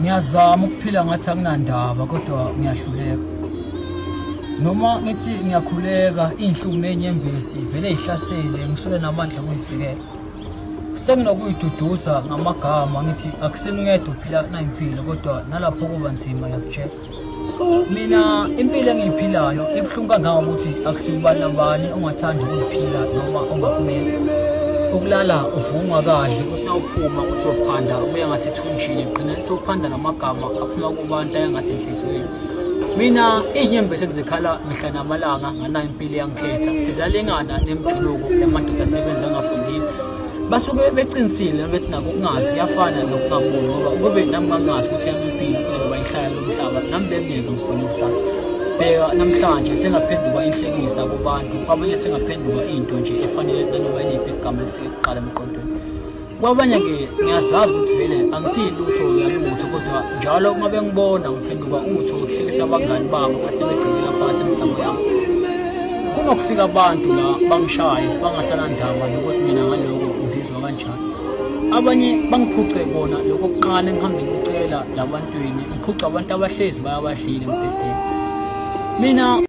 Ngiyazama ukuphila ngathi akunandaba kodwa ngiyahluleka. Noma ngithi ngiyakhuleka iy'nhlungu ney'nyembezi vele y'hlasele ngiswele namandla okuyivikela. Senginokuyiduduza ngamagama ngithi akusimi ngedwa uphila nayimpilo kodwa nalapho kuba nzima ngiyakutshela. Mina impilo engiyiphilayo ibuhlungu kangangokuthi akusibani nabani ongathanda ukuyiphila noma ongakumele. Ukulala uvuka ungakadli uthi nawuphuma uthi uyophanda ubuya ngasethunjini ugcine sewuphanda namagama aphuma kubantu aya ngasenhliziyweni. Mina iy'nyembezi engizikhala mihla namalanga nganayo impilo eyangikhetha sizalingana nemjuluko yamadoda asebenza angafundile. Basuke beqinisile bethi nako ukungazi kuyafana nokungaboni ngoba ukube nami ngangazi ukuthi yami impilo izoba ihlaya lomhlaba nami bengeke ngifune ukusala. Bheka namhlanje sengaphenduka inhlekisa kubantu, kwabanye sengaphenduka into nje efanele nanoma iliphi igama elifike kuqala emqondweni. Kwabanye-ke ngiyazazi ukuthi vele angisiyilutho yalutho kodwa njalo uma bengibona ngiphenduka utho ukuhlekisa abangani babo asebegcikela phasi emsamo yami. Kunokufika abantu la bangishaye bangasanandaba nokuthi mina ngaloko ngizizwa kanjani. Abanye bangiphuce kona lokho kuqala engihambe ngikucela labantwini, ngiphuce abantu abahlezi bayabadlile embhedeni. Mina.